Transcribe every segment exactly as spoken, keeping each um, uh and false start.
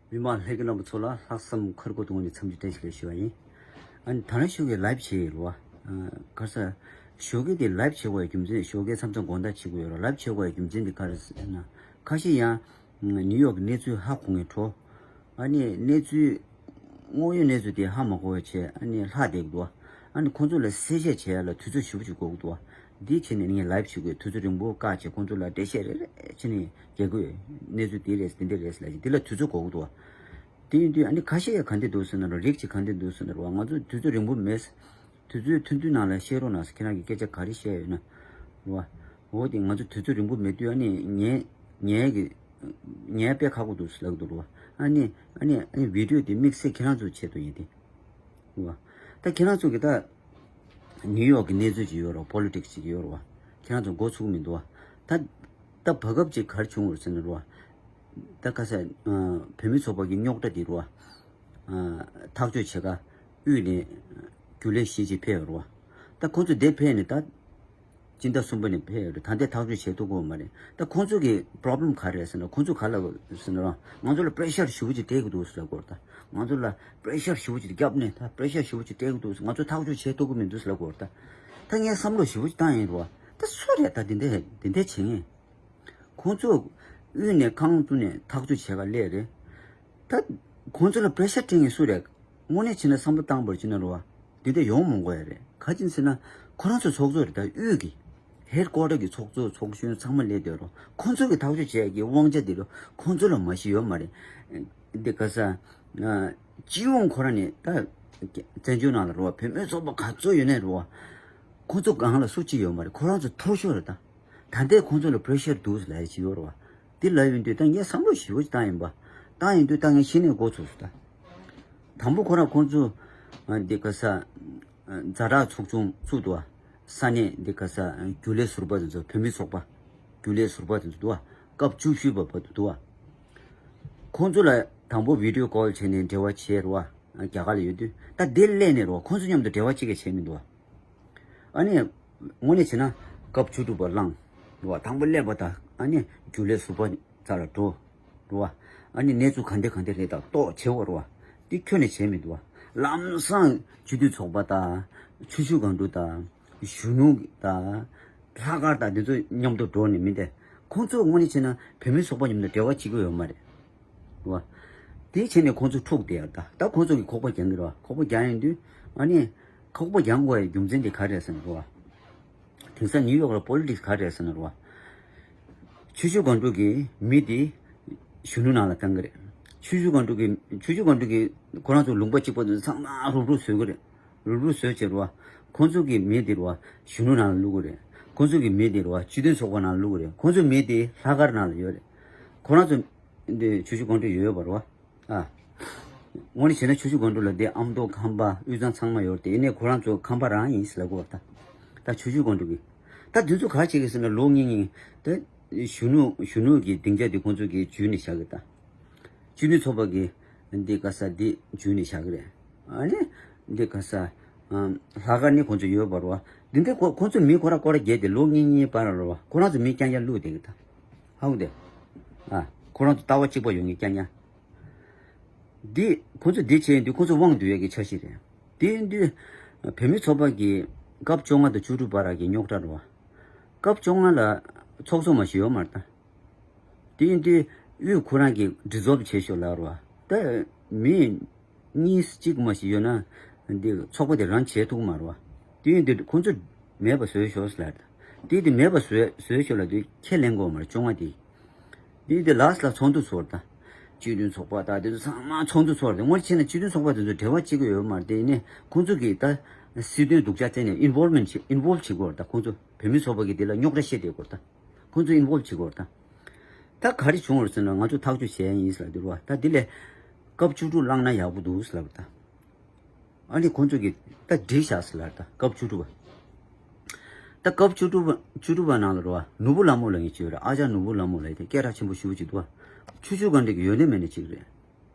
མི་མང་ལྷན་རྒྱས་རྣམ་པ་ཚོ་ལ་ལྷག་བསམ་ཁ་སྐོང་དུ་ངོས་ནས་འཚམས་འདྲི་བཀྲ་ཤིས་བདེ་ལེགས་ཞུ་བ་ཡིན། ཨ་ནི་ད་རང་ཞོགས་ཀས་ལའིབ་བྱས་ཡོད་རེད་བ། ཨ་ག་ས་ཞོགས་ཀས་དེ་ལའིབ་བྱེད་དགོས་ཡ་རྒྱུ་མཚན་ཞོགས་ཀས་མཚམས་མཚམས་དགོང་དག་བྱེད་དགོས་ཡོད་རེད། ལའིབ་བྱེད་དགོས་ཡ་རྒྱུ་མཚན་དེ་ག་རེ་ཟེར་ན། ཁ་ཤས་ཡང་ནིའུ་ཡོག་གི་གནས་ཚུལ་ཧ་གོ་མཁན་འཕྲོ། ཨ་ནི་གནས་ཚུལ་དངོས་ཡོད་གནས་ཚུལ་དེ་ཧ་མ་གོ་བའི་ཆེད་ཨ་ནི་ལྷག་བསྡད་ཀྱི་འདུག་ཨ་ནི་ཁོང་ཚོ་ལ་གསལ་བཤད་བྱེད་ཡ་ལ་དུས་ཚོད་ཞེ་པོ་ཅིག་འགོར་གྱི་འདུག་འདི་བྱས་ནས་ངས་ལའིབ་བྱེད་དགོས། དུས་ཚོད་རིང་པོ་བཀག་བྱས་ཁོང་ཚོ་ལ་འགྲེལ་བཤད་རེ་རེ་བྱས་ནས་རྒྱག་དགོས། གནས་ཚུལ་འདི་རེད་འདི་འདི་རེད་ལབ་ཀྱི་འདི་ལ་དུས་ཚོད་འགོར་གྱི་འདུག་དེ་ཡིན་དུས་ཨ་ནི་ཁ་ཤས་ཡ་ག་འདྲ་འདུག་ཟེར་ན་རོ། རིགས་གཅིག་ག་འདྲ་འདུག་ཟེར་ན་རོ། ང་ཚོ་དུས་ཚོད་རིང་པོ་མེད། དུས་ཚོད་ཐུང་ཐུང་ནང་ལ་བཤད་རོགས་གནང་ཟེར། ཁྱེད་རང་གིས་སྐད་ཆ་ག་རེ་བཤད་ཡོད་ན་རོ། འོ་དེ་ང་ཚོ་དུས་ཚོད་རིང་པོ་མེད་དུས་ཨ་ནི་ངས་ངས་གི་ངས་དཔེ་ཁག་པོ་འདུག་ཟེར་ལབ་ཀྱི་འདུག་རོ། ཨ་ནི་ཨ་ནི་ཨ་ནི་བི་ཌིའོ་དེ་དམིགས་བསལ་ཁྱེད་རང་ཚོའི་ཆེད་དུ་ཡིན་ཏེ། རེད་བ། ད་ཁྱེད་རང་ཚོ་གི་ད་ནིའུ་ཡོག་གི་གནས་ཚུལ་ཅིག་ཡོད་རེད་བ། པོ་ལི་ཊིག་སི་ཅིག་ཡོད་རེད་བ། ཁྱེད་རང་ཚོ་མགོ་ཚོད་ཀྱི་མི་འདུག་བ། ད་ད་བར་སྐབས་ཅིག་ག་རེ་བྱུང་བ་རེད་ཟེར་ན་རེད་བ། ད་ཁ་ས་ཨ་བོད་མི་ཚོགས་པ་གི་རྙོག་དྲ་དེ་རེད་བ། ཨ་ཐག་གཅོད་བྱེད་ག་དབུས་ནས་རྒྱུན་ལས་གཞིས་ཅིག་ཕེབས་ཡོད་རེད་བ། ད་ཁོང་ཚོ་དེ་ཕེབས་ནས་ད། སྤྱི་ཟླ་གསུམ་པ་ནས་ཕེབས་ཡོད་རེད། ད་ལྟའི་ཐག་གཅོད་བྱེད་ཐུབ་ཀྱི་ཡོད་མ་རེད། ད་ཁོང་ཚོ་གི་པོ་རོབ་ལེམ་ག་རེ་རེད་ཟེར་ན། ཁོང་ཚོ་ག་ལབ་ཟེར་ན་རང་ང་ཚོ་ལ་པེ་རེ་ཤར་ཞེ་པོ་ཅིག་སྤྲད་ཀྱི་འདུག་ཟེར་ལབ་ཀྱི་ཡོད་རེད། ད་ང་ཚོ་ལ་པེ་རེ་ཤར་ཞེ་པོ་ཅིག་བརྒྱབ་ནས། ད་པེ་རེ་ཤར་ཞེ་པོ་ཅིག་སྤྲད་ཀྱི་འདུག་ཟེར། ང་ཚོ་ཐག་གཅོད་བྱེད་ཐུབ་ཀྱི་མི་འདུག་ཟེར་ལབ་ཀྱི་ཡོད་རེད། ད་ད་ངས་བསམ་བློ་ཞེ་པོ་ཅིག་བཏང་ཡིན་རེད་བ། ད་སུ་རེད་ད་དེ་འདྲ་དེ་འདྲ་བྱེད་མཁན། ཁོང་ཚོ་དབུས་ནས་རྐང་བཙུགས་ནས་ཐག་གཅོད་བྱེད་ག་སླེབས་རེད། ད་ཁོང་ཚོ་ལ་པེ་རེ་ཤར་སྤྲད་མཁན་སུ་རེད། དངོས་གནས་བྱས་ན་བསམ་བློ་བཏང་བར་བྱས་ན་རེད་བ། འདི་འདྲ་ཡོང་མི་དགོས་ཡ་རེད། ག་ཅི་ཟེར་ན་ཁོ་རང་ཚོའི་ཚོགས་གཙོ་རེད། ད་དབུས་ཀྱི་ཧེཌ་ཀོ་ཊར་གྱི་ཚོགས་གཙོ་ཚོགས་གཞོན་ཚང་མ་སླེབས་བསྡད་རེད། ཁོང་ཚོ་གི་ཐག་གཅོད་བྱེད་ཡ་གི་དབང་ཆ་དེ་རེད། ཁོང་ཚོ་ལ་མ་གཞི་ཡོད་མ་རེད། འདི་ག་ས་སྤྱི་ཡོངས་ཁོ་རང་ནས་ད་བཙན་བྱོལ་ནང་ལ་རེད་བ། བོད་མིའི་ཚོགས་པ་ག་ཚོད་ཡོད་ནའི་རེད་བ། ཁོང་ཚོ་སྒང་ལ་སུ་གཅིག་ཡོད་མ་རེད། ཁོ་རང་ཚོ་མཐོ་ཤོས་རེད་ད། ད་ལྟའི་ཁོང་ཚོ་ལ་པེ་རེ་ཤར་འདུག་ལབ་ཡ་ཅིག་ཡོད་རེད་བ། དེ་ལབ་ཡོང་དུས་ད་ངས་བསམ་བློ་ཞེ་པོ་ཅིག་བཏང་ཡིན་པ། བཏང་ཡིན་དུས་ད་ངས་གཞི་ནས་མགོ་ཚོས་སོང་ད། དང་པོ་ཁོ་རང་ཁོང་ཚོ་ཨ་འདི་ག་ས་ཨ་ཛ་དྲག་ཚོགས་ཆུང་བཙུགས་འདུག་བ། ས་གནས་འདི་ག་ས་ཨ་རྒྱུན་ལས་ཟུར་པ་དེ་ཚོ། བོད་མི་ཚོགས་པ་རྒྱུན་ལས་ཟུར་པ་དེ་ཚོ་འདུག་བ། སྐབས་བཅུ་བཞི་པ་བར་དུ་འདུག་བ། ཁོང་ཚོ་ལ་དང་པོ་བི་ཌིའོ་ཀོལ་བྱས་ནས་འབྲེལ་བ་བྱས་རེད་བ། རྒྱ་གར་ལ་ཡོད་དུས་ད་དེ་སླེབས་ནས་རེད་བ། ཁོང་ཚོ་མཉམ་དུ་འབྲེལ་བ་གཅིག་ཀྱང་བྱས་མི་འདུག་བ། ཨ་ནི་དངོས་གནས་བྱས་ན་སྐབས་བཅུ་དྲུག་པ་བླངས་རེད་བ། དང་པོ་སླེབས་པ་དང་ཨ་ནི་རྒྱུན་ལས་ཟུར་པ་རྩ་ལ་འགྲོ་རེད་བ། ཨ་ནི་གནས་ཚུལ་ག་འདྲ་ག་འདྲ་རེད་དང་རྟོག་བྱེད་དགོས་རེད་བ། འདི་ཁྱོན་ནས་བྱས་མི་འདུག་བ། ལམ་སང་སྤྱི་འཐུས་ཚོགས་པ་དང་ཆུ་བཞི་སྒང་དྲུག་དང་གཞོན་ནུ་དང་ལྷག་དཀར་དང་འདི་ཚོ་མཉམ་དུ་འགྲོ་ནས་མི་འདི། ཁོང་ཚོ་དངོས་གནས་བྱས་ན་བོད་མི་ཚོགས་པ་མཉམ་དུ་འབྲེལ་བ་བྱེད་ཀྱི་ཡོད་མ་རེད་བ། དེ་བྱས་ནས་ཁོང་ཚོ་འཁྲུག་བསྡད་ཡ། ད་ད་ཁོང་ཚོ་གིས་ཁོག་པ་རྒྱག་གི་རེད་བ། ཁོག་པ་རྒྱག་ཡོང་དུས་ཨ་ནི་ཁོག་པ་རྒྱག་དགོས་ཡ་རྒྱུ་མཚན་དེ་ག་རེ་རེད་ཟེར་ན་རེད་བ། དེང་སང་ནིའུ་ཡོག་ལ་པོ་ལི་ཊིག་སི་ག་རེ་རེད་ཟེར་ན་རེད་བ། ཆུ་བཞི་སྒང་དྲུག་གི་མི་དེ་གཞོན་ནུ་ནང་ལ་བཏང་གི་རེད། ཆུ་བཞི་སྒང་དྲུག་གི་ཆུ་བཞི་སྒང་དྲུག་གི་ཁོ་རང་ཚོ་ལུང་པ་གཅིག་པ་དེ་ཚང་མ་རུབ་རུབ་བཟོ་གི་རེད། རུབ་རུབ་བཟོས་བྱས་རེད་བ། ཁོང་ཚོ་གི་མི་དེ་རེད་བ་གཞོན་ནུ་ནང་ལ་བླུག་གི་རེད། ཁོང་ཚོ་གི་མི་དེ་རེད་བ་སྤྱི་མཐུན་ཚོགས་པ་ནང་ལ་བླུག་གི་རེད། ཁོང་ཚོ་མི་དེ་ལྷག་དཀར་ནང་ལ་ཡོད་རེད། ཁོ་རང་ཚོ་འདི་ཆུ་བཞི་སྒང་དྲུག་ཡོད་པ་རེད་བ། ཨ། དངོས་གནས་བྱས་ན་ཆུ་བཞི་སྒང་དྲུག་ལ་དེ་ཨ་མདོ་ཁམས་པ་དབུས་གཙང་ཚང་མ་ཡོད་རེད་དེ། ཡིན་ནའི་ཁོ་རང་ཚོ་ཁམས་པ་རང་ཡིན་ཟེར་ལབ་དགོས་པ། ད་ད་ཆུ་བཞི་སྒང་དྲུག་གི་ད་དེ་ཚོ་ག་བྱེད་ཀྱི་ཟེར་ན་ལོ་གཉིས་གཉིས་ད་གཞོན་ནུ་གཞོན་ནུ་གི་སྡིངས་ཆ་དེ་ཁོང་ཚོ་གིས་འཇུས་ནས་བཞག་གི། ད་སྤྱི་མཐུན་ཚོགས་པ་གིས་འདི་ག་ས་འདི་འཇུས་ནས་བཞག་གི་རེད། ཨ་ནི་འདི་ག་ས་ཨ་ལྷག་དཀར་ནི་ཁོང་ཚོ་ཡོད་པ་རེད་བ། འདི་འདྲའི་ཁོ་ཁོང་ཚོ་མི་ཁོ་ར་སྐོར་ར་བརྒྱད་དེ་ལོ་གཉིས་གཉིས་བར་རེད་བ། ཁོ་རང་ཚོ་མི་རྐྱང་རྐྱང་བླུགས་བསྡད་གི་ད། ཧ་གོ་དེ། ཨ་ཁོ་རང་ཚོ་ལྟ་བ་གཅིག་པ་ཡོང་གི་རྐྱང་རྐྱང་། འདི་ཁོ་ཚོ་འདི་བྱས་ཡིན་དུས་ཁོ་ཚོ་དབང་སྡུད་ཡས་ཀྱི་འཆར་གཞི་རེད། དེ་ཡིན་དུས་བོད་མི་ཚོགས་པ་གི་སྐབས་བཅོ་ལྔ་དང་བཅུ་དྲུག་བར་གྱི་རྙོག་དྲ་རེད་བ། སྐབས་བཅོ་ལྔ་ལ་ཚོགས་གཙོ་མ་ཞིག་ཡོད་མ་རེད་ད། དེ་ཡིན་དུས་དབུས་ཁོ་རང་གིས་ཌི་ཛོལ་བྱེད་ཤོག་ལབ་རེད་བ། ད་མི་གཉིས་གཅིག་མ་ཞིག་ཡོད་ན་འདི་ཚོགས་པ་དེ་རང་བྱེད་ཐུབ་མ་རེད་བ། དེ་ཡིན་དུས་ཁོ་ཚོ་མེད་པ་བཟོས་ཤོག་ལབ་རེད། དེ་དེ་མེད་པ་བཟོས་བཟོས་ཤོག་ལབ་དུས་ཁས་ལེན་དགོས་མ་རེད་བཅོ་ལྔ་དེ། དེ་དེ་ལ་སི་ལ་ཚོགས་འདུ་ཚོགས་རེད་ད། སྤྱི་མཐུན་ཚོགས་པ་དང་དེ་ཚོ་ཚང་མ་ཚོགས་འདུ་ཚོགས་རེད། དངོས་གནས་བྱས་ན་སྤྱི་མཐུན་ཚོགས་པ་དེ་ཚོ་འབྲེལ་བ་གཅིག་ཡོད་མ་རེད་དེ། ཡིན་ནའི་ཁོང་ཚོ་གིས་ད་སྲིད་དོན་སྡུག་ཅག་བཙལ་ནས་ཨིན་ཝོལ་མེན་ཊི་བྱེད་ཨིན་ཝོལ་བྱེད་དགོས་རེད་ད། ཁོང་ཚོ་བོད་མི་ཚོགས་པ་གི་དེ་ལ་རྙོག་དྲ་བཤད་བསྡད་དགོས་རེད་ད། ཁོང་ཚོ་ཨིན་ཝོལ་བྱེད་དགོས་རེད་ད། ད་ག་རེ་བྱུང་བ་རེད་ཟེར་ན་ང་ཚོ་ཐག་གཅོད་བྱས་ཡིན་ཟེར་ལབ་འདུག་རེད་བ། ད་དེ་ལས་སྐབས་བཅུ་དྲུག་བླངས་ན་ཡག་པོ་འདུག་ཟེར་ལབ་རེད་ད། ཨ་ནི་ཁོང་ཚོ་གིས་ད་སྒྲིག་བཞག་ཟེར་ལབ་རེད་ད། སྐབས་བཅུ་དྲུག་པ། ད་སྐབས་བཅུ་དྲུག་པ་བཅུ་དྲུག་པ་ནང་ལ་རེད་བ། ནོར་བུ་ལྷ་མོ་ལབ་མཁན་ཅིག་ཡོད་རེད། ཨ་ཅག་ནོར་བུ་ལྷ་མོ་ལབ་དེ་སྐད་གྲགས་ཆེན་པོ་ཞེ་པོ་ཅིག་འདུག་བ། ཆུ་བཞི་སྒང་དྲུག་གི་ཡོད་ནི་མེད་ནི་ཅིག་རེད།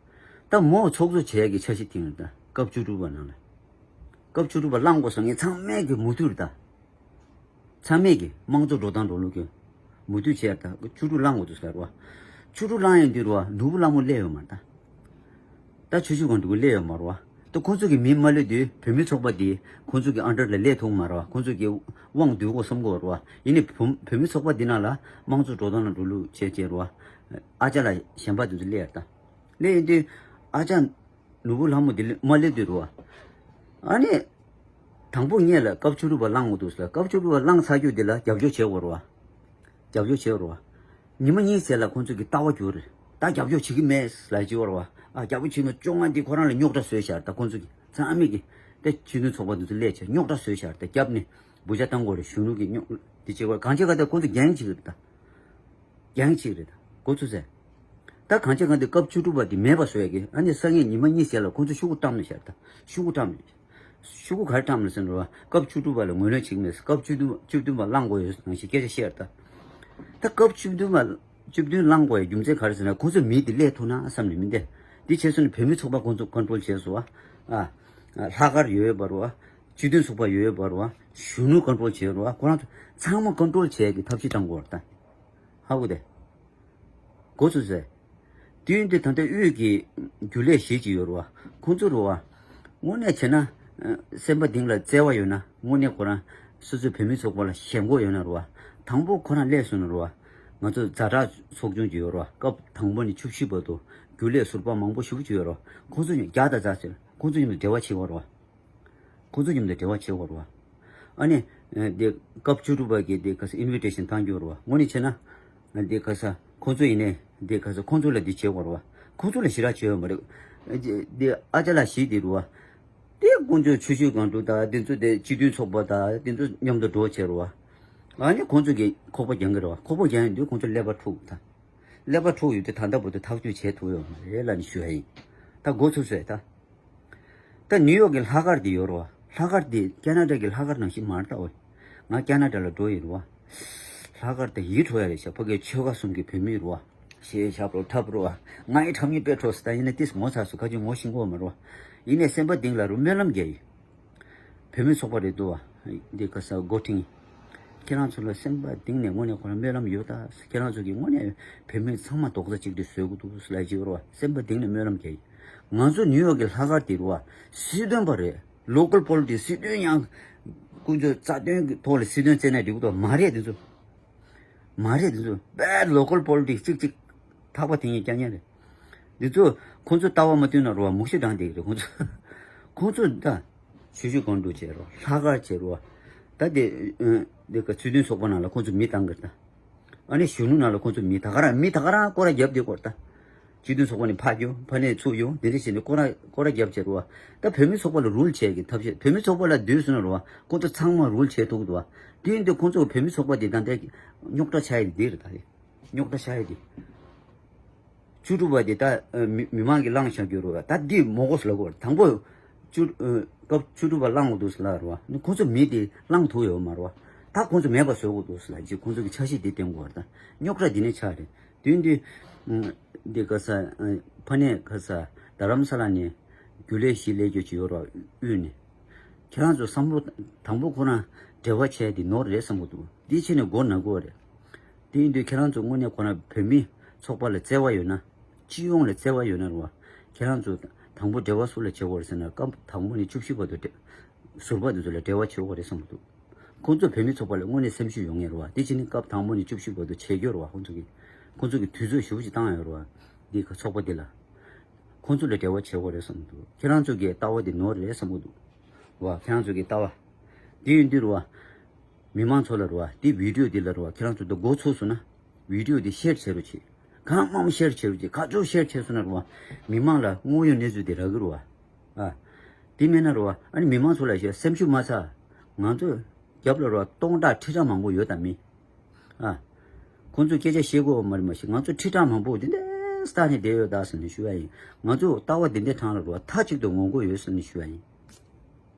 ད་མོ་ཚོགས་གཙོ་བྱེད་ཡ་གི་འཆར་གཞི་བཏིང་རེད་ད། སྐབས་བཅུ་དྲུག་པ་ནང་ལ། སྐབས་བཅུ་དྲུག་པ་བླངས་དགོས་སོང་ངས་ཚང་མས་གི་མུ་མཐུད་རེད་ད། ཚང་མས་ཀྱི་དམངས་གཙོ་འགྲོ་སྟངས་འགྲོ་ལུགས་ཀྱི་མུ་མཐུད་བྱས་ད་བཅུ་དྲུག་བླངས་དགོས་འདུག་ཟེར་བ། བཅུ་དྲུག་བླངས་ཡོང་དུས་རེད་བ། ནོར་བུ་ལྷ་མོ་སླེབས་ཡོད་མ་རེད་ད། ད་ཆུ་ཤུར་གང་འདུག་སླེབས་ཡོད་མ་རེད་བ། ད་ཁོང་ཚོ་གི་མི་མ་སླེབས་དུས་བོད་མི་ཚོགས་པ་འདི་ཁོང་ཚོ་གི་ཨན་ཌར་ལ་སླེབས་ཐུབ་མ་རེད་བ། ཁོང་ཚོ་གི་དབང་སྡུད་དགོས་བསམ་གི་ཡོད་རེད་བ། ཡིན་ནའི་བོད་བོད་མི་ཚོགས་པ་འདི་ནང་ལ་དམངས་གཙོ་འགྲོ་སྟངས་ལ་འགྲོ་ལུགས་བྱས་བྱས་རེད་བ། ཨ་ཅག་ལ་གཞན་པ་དེ་ཚོ་སླེབས་ཡོད་ད། སླེབས་ཡོང་དུས་ཨ་ཅག་ནོར་བུ་ལྷ་མོ་འདི་མ་སླེབས་དུས་རེད་བ། ཨ་ནི། དང་པོ་ངེད་ལ་སྐབས་བཅུ་དྲུག་པ་བླངས་འོང་འདུག་ཟེར། སྐབས་བཅུ་དྲུག་པ་བླངས་ཚར་རྒྱུ་འདི་ལ་རྒྱབ་སྐྱོར་བྱེད་དགོས་རེད་བ། རྒྱབ་སྐྱོར་བྱེད་དགོས་རེད་བ། ཉི་མ་གཉིས་ཙམ་ལ་ཁོང་ཚོ་གི་ལྟ་བ་འགྱུར་རེད། ད་རྒྱབ་སྐྱོར་བྱེད་ཀྱི་མེད་ལབ་ཀྱི་ཡོད་རེད་བ། ཨ་རྒྱབ་སྐྱོར་བྱེད་མ་བཅོ་ལྔ་འདི་ཁོ་རང་ལ་རྙོག་དྲ་བཟོས་བཞག་རེད། ད་ཁོང་ཚོ་གི་ཚང་མས་ཀྱི་ད་སྤྱི་མཐུན་ཚོགས་པ་འདི་ཚོ་སླེབས་བྱས་རྙོག་དྲ་བཟོས་བཞག་རེད། ད་རྒྱབ་ནས་འབུ་ཆ་བཏང་དགོས་རེད། གཞོན་ནུ་གི་རྙོག་འདི་བྱེད་དགོས་རེད། གང་བྱེད་ག་ད་ཁོང་ཚོ་འགན་བྱེད་ཀྱི་རེད་ད། རྒྱང་ཆིག་རེད་ད། འགོ་ཚུགས་ཚེ། ད་གང་ཆེ་གང་དེ་སྐབས་བཅུ་དྲུག་པ་དེ་མེད་པ་བཟོ་ཡ་གི་ཨ་ནི་སང་ཉིན་ཉི་མ་གཉིས་ཤར་ལ་ཁོང་ཚོ་ཤོག་གུ་བཀྲམ་ནས་ཤར་ད། ཤོག་གུ་བཀྲམ་ནས། ཤོག་གུ་ག་རེ་བཀྲམ་ནས་ཟེར་ན་རོ། སྐབས་བཅུ་དྲུག་པ་ལ་ངོས་ལེན་བྱེད་ཀྱི་མེད། སྐབས་བཅུ་བདུན་བཅུ་བདུན་པ་བླང་དགོས་ཡོད་ནང་བཞིན་སྐད་ཆ་བཤད་ད། ད་སྐབས་བཅུ་བདུན་པ་བཅུ་བདུན་བླང་དགོས་ཡ་རྒྱུ་མཚན་ག་རེ་ཟེར་ན་ཁོང་ཚོ་མི་དེ་སླེབས་ཐུབ་ན་བསམ་ནས་མི་འདེ། དེ་བྱས་སོང་ནས་བོད་མི་ཚོགས་པ་ཁོང་ཚོ་ཀོན་ཊོལ་བྱས་སོང་བ། ཨ། ལྷག་དཀར་ཡོད་ཡོད་པ་རོ། སྤྱི་མཐུན་ཚོགས་པ་ཡོད་ཡོད་པ་རོ། གཞོན་ནུ་ཀོན་ཊོལ་བྱས་རོ། ཁོ་རང་ཚོ་ཚང་མ་ཀོན་ཊོལ་བྱས་ཀྱི་ཐབས་ཤེས་བཏང་དགོས་རེད་ད། ཧ་གོ་དེ། གོ་ཚོད་ཟེར། དུས་འདི་ད་ལྟ་དབུས་ཀྱི་རྒྱུན་ལས་གཞིས་ཀྱི་ཡོད་རེད་བ། ཁོང་ཚོ་རེད་བ། དངོས་གནས་བྱས་ན། ཨ། སེམས་པ་གཏིང་ལ་བརྩེ་བ་ཡོད་ན་དངོས་གནས་ཁོ་རང་སོ་སོའི་བོད་མི་ཚོགས་པ་ལ་ཞེན་ཁོག་ཡོད་ན་རེད་བ། དང་པོ་ཁོ་རང་སླེབས་སོང་ན་རེད་བ། ང་ཚོ་ཛ་དྲག་ཚོགས་ཆུང་ཅིག་ཡོད་རེད་བ། སྐབས་དང་པོ་ནས་བཅུ་བཞི་བར་དུ་རྒྱུན་ལས་ཟུར་པ་མང་པོ་ཞེ་པོ་ཅིག་ཡོད་རེད་བ། ཁོང་ཚོ་ནས་བརྒྱ་དང་རྩ་ཟེར་ཁོང་ཚོ་མཉམ་དུ་འབྲེལ་བ་བྱེད་དགོས་རེད་བ། ཁོང་ཚོ་མཉམ་དུ་འབྲེལ་བ་བྱེད་དགོས་རེད་བ། ཨ་ནི། ཨ། དེ་སྐབས་བཅུ་དྲུག་པ་གི་དེ་ག་ས་ཨིན་བི་ཊེ་ཤན་བཏང་རྒྱུ་རེད་བ། དངོས་གནས་བྱས་ན། དེ་ག་ས་ཁོང་ཚོ་ཡིན་ནའི་དེ་ག་ས་ཁོང་ཚོ་ལ་དེ་བྱེད་དགོས་རེད་བ། ཁོང་ཚོ་ལ་ཞེ་དྲག་བྱེད་ཡོད་མ་རེད། དེ་ཨ་ཅག་ལགས་ཞིག་དེ་རེད་བ། དེ་ཁོང་ཚོ་ཆུ་ཤུར་སྒང་དྲུག་དང་དེ་ཚོ་དེ་སྤྱི་མཐུན་ཚོགས་པ་དང་དེ་ཚོ་མཉམ་དུ་འགྲོ་བྱེད་རེད་བ། ཨ་ནི་ཁོང་ཚོ་གི་ཁོག་པ་རྒྱག་གི་རེད་བ། ཁོག་པ་རྒྱག་ཡོང་དུས་ཁོང་ཚོ་ཀླད་པ་འཁྲུག་ད། ཀླད་པ་འཁྲུག་ཡོད་དུས་ད་ལྟ་བར་དུ་ཐག་གཅོད་བྱས་ཐུབ་ཡོད་མ་རེད་ལབ་ནས་ཞུ་ཡ་ཡིན། ད་འགོ་ཚུགས་སོང་ད། ད་ནིའུ་ཡོག་གི་ལྷག་དཀར་དེ་ཡོད་རེད་བ། ལྷག་དཀར་དེ་ཁེ་ན་ཌ་གི་ལྷག་དཀར་ནང་བཞིན་མ་རེད་ད་འོ། ང་ཁེ་ན་ཌ་ལ་འགྲོ་ཡི་རེད་བ། ལྷག་དཀར་དེ་ཡིད་འཕྲོག་ཡ་རེད་ཤག་ཕ་གིའི་ཆོལ་ཁ་གསུམ་གྱི་བོད་མི་རེད་བ། ཞེས་བྱ་བྲོ་འཁྲབ་རེད་བ། ང་ཡི་ཁྲམ་ཉེས་དཔེ་འཕྲོག་སི་ད་ཡིན་ན་ཏིས་ངོ་ཚ་སུ་ཁ་ཅིག་ངོ་ཤེས་ཀྱི་ཡོད་མ་རེད་བ། ཡིན་ནའི་སེམས་པ་གཏིང་ལ་རུ་སྨོན་ལམ་རྒྱག་ཡི། བོད་མི་ཚོགས་པ་རེད་འདུག་བ། འདི་ག་ས་འགོ་ཁྲིད། ཁྱེད་རང་ཚོ་ལ་སེམས་པ་གཏིང་ནས་དངོས་གནས་ཁོ་རང་སྨོན་ལམ་ཡོད་ད། ཁྱེད་རང་ཚོ་གིས་དངོས་གནས་བོད་མི་ཚང་མ་རྡོག་རྩ་གཅིག་ཏུ་བཟོ་དགོས་འདུག་ལབ་ཀྱི་ཡོད་རེད་བ། སེམས་པ་གཏིང་ནས་སྨོན་ལམ་རྒྱག་ཡིན། ང་ཚོ་ནིའུ་ཡོག་གི་ལྷག་དཀར་དེ་རེད་བ། སྲིད་དོན་པ་རེད། ལོ་ཀལ་པོ་ལི་ཊིག་སི་སྲིད་དོན་ཡང་། ཀུན་སྤྱོད་རྩ་དོན་གྱི་ཐོག་ལ་སྲིད་དོན་བཙལ་ནས་འགྲིག་གི་འདུག་མ་རེད་དེ་ཚོ། མ་རེད་དེ་ཚོ་དཔེ་ལོ་ཀལ་པོ་ལི་ཊིག་སི་གཅིག་གཅིག་ཐག་པ་དེ་ཉིད་རྐྱང་རྐྱང་རེད། འདི་ཚོ་ཁོང་ཚོ་ལྟ་བ་མ་མཐུན་ན་རོ་བ་མུག་ཤི་འགྲངས་བསྡད་ཀྱི་རེད་ཁོང་ཚོ། ཁོང་ཚོ་ད། ཆུ་ཤུར་སྒང་དྲུག་བྱས་རོ་ལྷག་དཀར་བྱས་རོ་བ། ད་དེ། འདི་ག་སྲིད་དོན་ཚོགས་པ་ནང་ལ་ཁོང་ཚོ་མི་བཏང་གི་རེད་ད། ཨ་ནི་གཞོན་ནུ་ནང་ལ་ཁོང་ཚོ་མི་ད་ག་རང་མི་ད་ག་རང་སྐོར་ར་རྒྱབ་བསྡད་ཀྱི་རེད་ད། སྤྱི་མཐུན་ཚོགས་པ་ནས་ཕར་རྒྱུག་ཕ་ནས་ཚུར་རྒྱུག་འདི་འདྲ་བྱས་ནས་སྐོར་ར་སྐོར་ར་རྒྱབ་བྱས་རོ་བ། ད་བོད་མི་ཚོགས་པ་ལ་རུལ་བྱས་ཀྱི་ཐབས་ཤེས་བོད་མི་ཚོགས་པ་ལ་བསྡུས་སོང་ན་རོ་བ་ཁོང་ཚོ་ཚང་མ་རུལ་བྱས་ཐུབ་ཀྱི་འདུག་བ། དེ་ཡིན་དུས་ཁོང་ཚོ་བོད་མི་ཚོགས་པ་དེ་ད་ལྟའི་རྙོག་དྲ་ཆགས་ཡི་འདི་རེད་ད་རེད། རྙོག་དྲ་ཆགས་ཡི་འདི། བཅུ་དྲུག་པ་དེ་ད་མི་མི་མང་གིས་བླངས་བཞག་རྒྱུ་རེད་བ། ད་འདི་མོ་གོ་སུ་ལ་གོ་བ་དང་པོ། བཅུ་སྐབས་བཅུ་དྲུག་པ་བླངས་འོང་འདུག་སུ་ལ་རེད་བ། ཁོང་ཚོ་མི་དེ་བླངས་ཐུབ་ཡོད་མ་རེད་བ། ད་ཁོང་ཚོ་མེད་པ་བཟོ་དགོས་འདུག་སུ་ལ་ཅིག་ཁོང་ཚོ་གི་འཆར་གཞི་དེ་བསྟན་དགོས་བ། ད་རྙོག་དྲ་འདི་ནས་ཆགས་རེད། དུས་འདི་འདི་ག་ས་ཕ་ནས་ག་ས་རྡ་རམ་ས་ལ་ནས་རྒྱུན་ལས་གཞིས་སླེབས་རྒྱུ་ཅིག་ཡོད་རེད་བ། དབུས་ནས། ཁྱེད་རང་ཚོ་བསམ་བློ་དང་པོ་ཁོ་རང་འབྲེལ་བ་བྱས་ཏེ་ནོར་རེད་བསམ་གི་འདུག་འདི་ཕྱི་ནས་མགོ་ན་དགོས་རེད། དེ་ཡིན་དུས་ཁྱེད་རང་ཚོ་དངོས་གནས་ཁོ་རང་བོད་མི་ཚོགས་པ་ལ་བརྩེ་བ་ཡོད་ན། སྤྱི་ཡོངས་ལ་བརྩེ་བ་ཡོད་ན་རེད་བ། ཁྱེད་རང་ཚོ་དང་པོ་འབྲེལ་བ་སུ་ལ་བྱེད་དགོས་རེད་ཟེར་ན་སྐབས་དང་པོ་ནས་བཅུ་བཞི་བར་དུ་འབྲེལ་ཟུར་པ་དེ་ཚོ་ལ་འབྲེལ་བ་བྱེད་དགོས་རེད་བསམ་གི་འདུག་ཁོང་ཚོ་བོད་མི་ཚོགས་པ་ལ་དངོས་གནས་སེམས་ཤུགས་ཡོད་ངེས་རེད་བ། དེ་བྱས་ནས་སྐབས་དང་པོ་ནས་བཅུ་བཞི་བར་དུ་བྱེད་རྒྱུ་རེད་བ། ཁོང་ཚོ་གིས་ཁོང་ཚོ་གིས་དུས་ཚོད་ཞེ་པོ་ཅིག་བཏང་ཡོད་རེད་བ། འདི་ག་ཚོགས་པ་འདི་ལ། ཁོང་ཚོ་ལ་འབྲེལ་བ་བྱེད་དགོས་རེད་བསམ་གི་འདུག་ཁྱེད་རང་ཚོ་གི་ལྟ་བ་འདི་ནོར་རེད་བསམ་གི་འདུག་བ། ཁྱེད་རང་ཚོ་གི་ལྟ་བ། དེ་ཡིན་དུས་རེད་བ། མི་མང་ཚོ་ལ་རེད་བ་དེ་བི་ཌི་ཡོ་འདི་ལ་རེད་བ་ཁྱེད་རང་ཚོ་འདི་འགོ་ཚུགས་སོང་ན། བི་ཌི་ཡོ་འདི་ཤེར་བྱེད་རོགས་བྱེད། གང་མང་མང་ཤེར་བྱེད་རོགས་བྱེད། ག་ཚོད་ཤེར་བྱས་སོང་ན་རེད་བ། མི་མང་ལ་དངོས་ཡོད་གནས་ཚུལ་འདི་རག་གི་རེད་བ། ཨ། དེ་མེད་ན་རེད་བ་ཨ་ནི་མི་མང་ཚོ་ལ་ཤེར་སེམས་ཤུགས་མ་ཚ། ང་ཚོ་རྒྱབ་ལ་རེད་བ་སྟོང་ཕྲག་ཁྲི་ཕྲག་མང་པོ་ཡོད་དམ་མེད། ཨ། ཁོང་ཚོས་སྐད་ཆ་བཤད་དགོས་པ་མ་རེད་མ་གཞི་ང་ཚོ་ཁྲི་ཕྲག་མང་པོ་འདི་འདྲའི་ས་ནས་བསྡད་ཡོད་ད་ཟེར་ནས་ཞུ་བ་ཡིན། ང་ཚོ་ལྟ་བ་འདི་འདྲའི་ཐང་ལ་རེད་བ་མཐའ་གཅིག་ཏུ་ངོ་རྒོལ་ཡོད་ཟེར་ནས་ཞུ་བ་ཡིན།